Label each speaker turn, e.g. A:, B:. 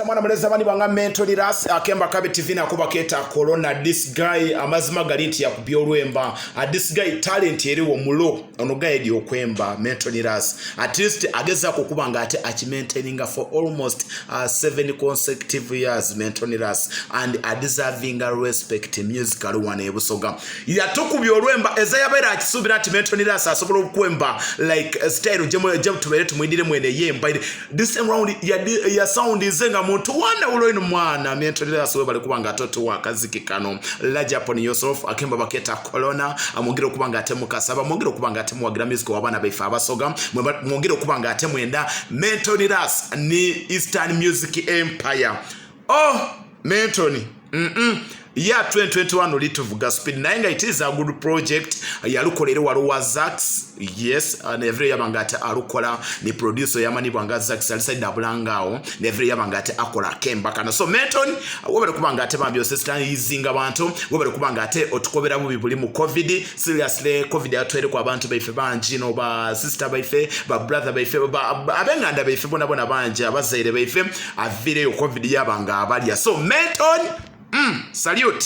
A: Mwana mulezi abandi banga mentally ras akemba kabe TV nakuba keta corona. This guy, amazima gali nti yakubye olwemba. This guy, talent eriwo mulo ono guy edi okwemba. Mentally ras at least agezaako okuba nga ate akimaintaininga for almost 7 consecutive years. Mentally ras and adeserving respect musical one ebusoga yatukubye olwemba eza yabeera akisuubira nti mentally ras asobola okwemba like style gye tubeere tumwindire mwene yemba. This time round ya sound nze nga muntu wandawulo ino mwana mentally ras webale kuba nga ate otuwa akaziki kano. Large upon yourself. Akemba baketa corona. Mwongere okuba nga ate mukasaba, mwongere okuba nga ate muwagira music w'abaana baife abasoga, mwongere okuba nga ate mwenda Mentoni Ras ni Eastern Music Empire. Oh, Mentoni, Ya 2021 olituvuga speed, naye nga it is a good project. Yalukolere waliwo Zax, yes, nevire yabanga ate alukola ni producer yamanibwa nga Zax alisaidde abulangaawo nevire yabanga ate akola akemba kano. So Menton, webale kuba nga ate bambi osensitizinga bantu, webale kuba nga ate otukobera bubi buli mu COVID. Seriously, COVID yatwereko abantu baife bangi, no ba sister baife, ba brother baife, abenganda baife bona bona bangi, abazaire baife aviireyo COVID yabanga abalya. So Menton, salute.